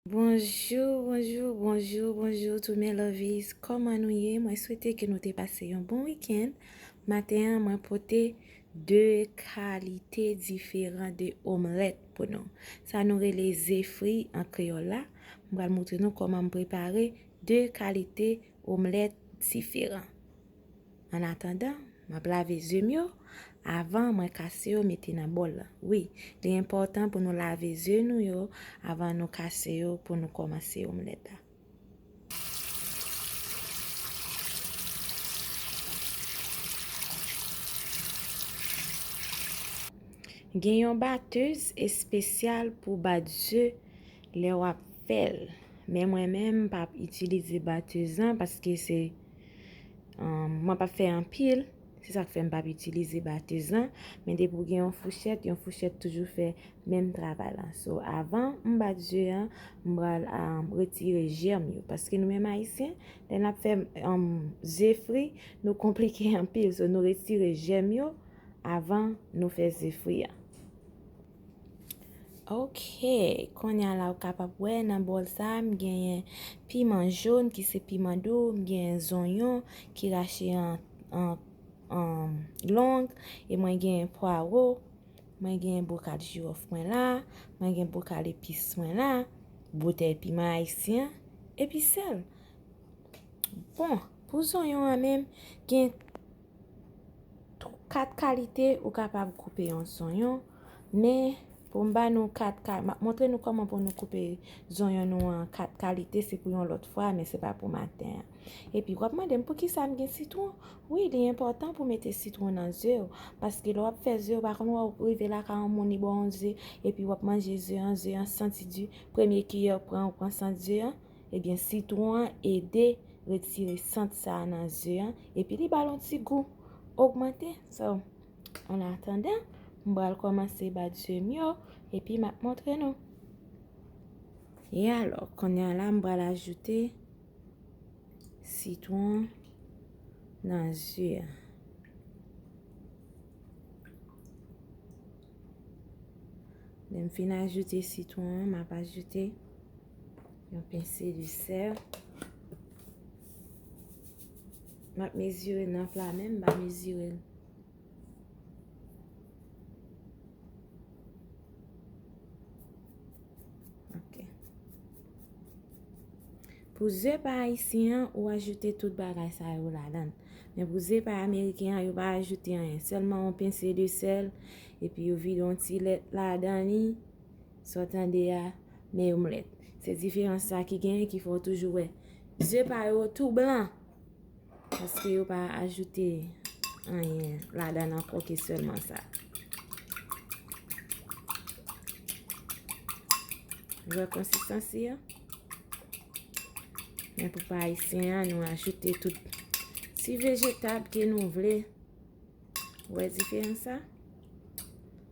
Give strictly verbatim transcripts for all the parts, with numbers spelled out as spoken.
Bonjou, bonjou, bonjou, bonjou, tou mes lovies. Kòman nou ye? Mwen swete ke nou te pase yon bon wikenn. Maten an, mwen pote de kalite diferan de omlèt pou nou. Sa nou rele ze fri an kreyòl la. M pral montre nou kòman m prepare de kalite omlèt diferan. Annatandan, m ap lave ze m yo avan mwen kase yo mete nan bòl la. Wi, li enpòtan pou nou lave ze nou yo avan nou kase yo pou nou kòmanse omlèt la. Gen yon batèz espesyal pou bat ze lè w ap fè l. Men mwen menm, m p ap itilize batèz lan paske se, um, mwen p ap fè anpil. Se sa k fè m p ap itilize batèz lan. Men depi w gen yon fouchèt, yon fouchèt toujou fè menm travay la. So, avan m bat ze a, m pral, um, retire jèm yo. Paske nou menm Ayisyen, lè n ap fè, um, ze fri, nou konplike anpil. So, nou retire jèm yo avan nou fè ze fri a. Ok, kounye a la ou kapab wè nan bòl sa, m genyen piman jòn ki se piman dou, m genyen zonyon ki rache an, an, an long, e mwen genyen pwawo, mwen genyen bokal jiwòf mwen la, mwen genyen bokal epis mwen la, boutèy piman ayisyen, epi sèl. Bon, pou zonyon an menm, gen kat kalite ou kapab koupe yon zonyon, men pou m ba nou kat ka-, m ap montre nou kòman pou nou koupe zonyon nou an kat kalite, se pou yon lòt fwa, men se pa pou maten an. Epi w ap mande m poukisa m gen sitwon? Wi, li enpòtan pou mete sitwon nan ze w, paske lè w ap fè ze w, pa konn wè w rive lakay yon moun, li ba w yon ze, epi w ap manje ze an, ze an santi di, premye kiyè w pran, ou pran sant ze an, ebyen sitwon an ede retire sant sa a nan ze an, epi li ba l yon ti gou ogmante. So, annatandan, m pral kòmanse bat ze m yo, epi m ap montre nou. E alò, kounye a la, m pral ajoute sitwon nan ze a. Lè m fin ajoute sitwon an, m ap ajoute yon pense de sèl. M ap mezire nan pla menm, m pa mezire l. Ok. Pou ze pa ayisyen an, ou ajoute tout bagay sa yo ladan l. Men pou ze pa ameriken an, yo pa ajoute anyen. Sèlman yon pense de sèl, epi yo vide yon ti lèt ladan li. Sa w tande a, men omlèt. Se diferans sa ki genyen ki fè w toujou wè ze pa yo tou blan. Paske yo pa ajoute anyen ladan l ankò ke sèlman sa. Ou wè konsistans li an? Men pou pa ayisyen an, nou ajoute tout ti vejetab ke nou vle. Ou wè diferans sa?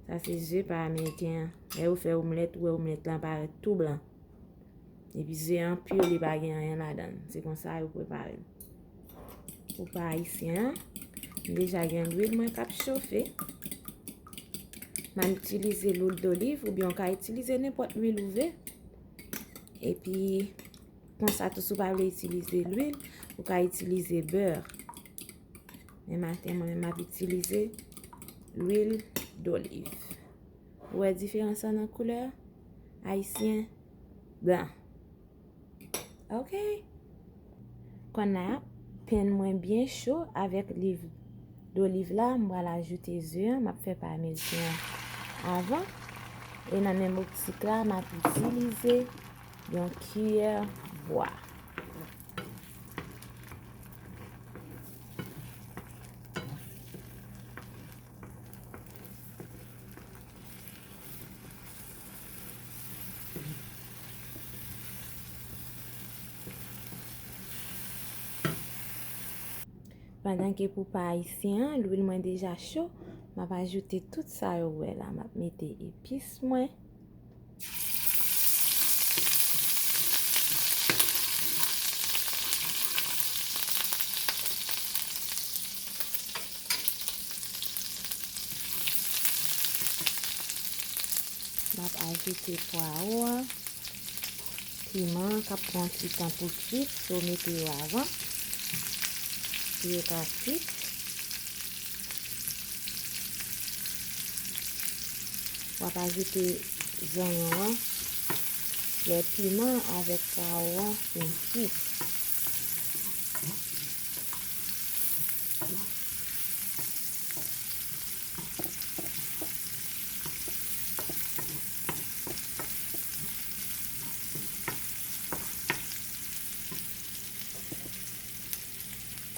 Sa se ze pa ameriken an. Lè yo fè omlèt, ou wè omlèt lan parèt tou blan. Epi ze an pi, li pa gen anyen ladan l. Se konsa yo prepare l. Pou pa ayisyen an, m deja gen lwil mwen k ap chofe. M ap itilize lwil doliv, oubyen w ka itilize nenpòt lwil ou vle. Epi, konsa tou, si w pa vle itilize lwil, ou ka itilize bè. Men maten, mwen menm, m ap itilize lwil doliv. Ou wè diferans lan nan koulè? Ayisyen, blan. Ok. Kounye a, pen mwen byen cho avèk liv doliv la, m pral ajoute ze an, m ap fè pa ameriken an avan. E nan menm optik la, m ap itilize yon kiyè bwa. Pandan ke pou pa ayisyen an, lwil mwen deja cho, m ap ajoute tout sa yo wè la. M ap mete epis mwen. M ap ajoute pwawo an. Piman k ap pran ti tan pou kwit, so mete yo avan pou yo ka kwit. W ap ajoute zonyon an lè piman avèk kawo an fin kwit.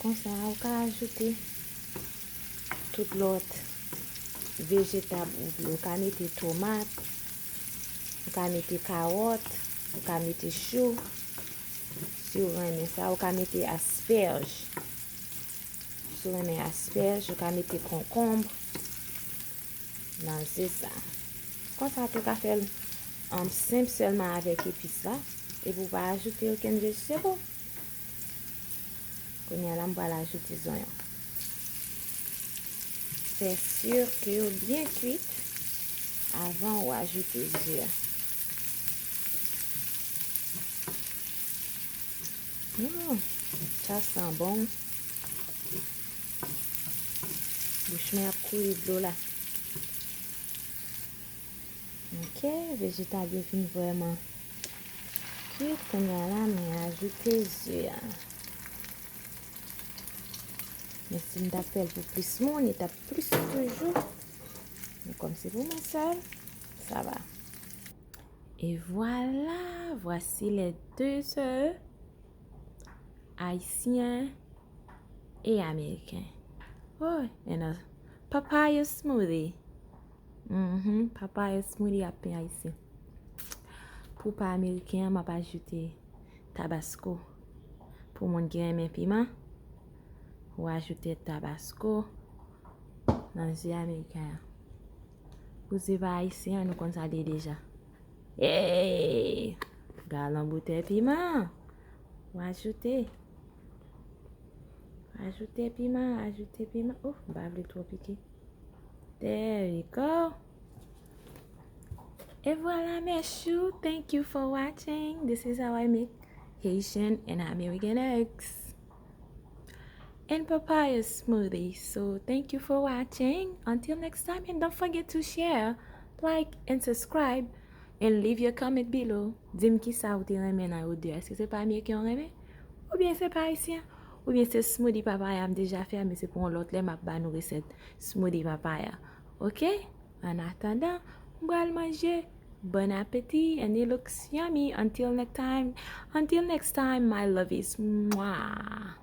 Konsa, ou ka ajoute tout lòt vejetab ou vle. Ou ka mete tomat, ou ka mete kawòt, ou ka mete chou. Si w renmen sa, ou ka mete aspèj. Si w renmen aspèj, ou ka mete konkonb nan ze sa. Konsa tou ka fè l, um, senp sèlman avèk epis la, epi w pa ajoute okenn vejetabo. Kounye a la, m pral ajoute zonyon. Fè si ke yo byen kwit avan w ajoute ze a. Hmm, sa san bon. Bouch mwen ap kouri dlo la. Ok, vejetab yo fin vrèman kwit. Kounye a la, mwen ajoute ze a. Men si m t ap fè l pou plis moun, li t ap plis toujou. Men kòm se pou mwen sèl, sa va. Et voilà, voici les deux œufs haïtiens et américains. Oh, and a papaya smoothie. Mhm, papaya smoothie ap pen ayisyen. Pou pa ameriken an, m ap ajoute tabasko. Pou moun ki renmen piman, ou ajoute tabasko nan ze ameriken an. Pou ze pa ayisyen an, nou konn sa l ye deja. Hey! Galon boutèy piman. Ou ajoute. Ajoute piman, ajoute piman. Oh, m pa vle twò pike. There we go. Et voilà, mes choux. Thank you for watching. This is how I make Haitian and American eggs and papaya smoothie. So thank you for watching. Until next time, and don't forget to share, like, and subscribe, and leave your comment below. Di m kisa ou te renmen nan yo de. Èske se pa ameriken ou renmen? Oubyen se pa ayisyen? Oubyen se smoothie papaya m deja fè, men se pou yon lòt lè m ap ba nou resèt smoothie papaya. Ok? An atandan, m pral manje. Bon apeti, and it looks yummy. Until next time, until next time, my lovies. Mwah!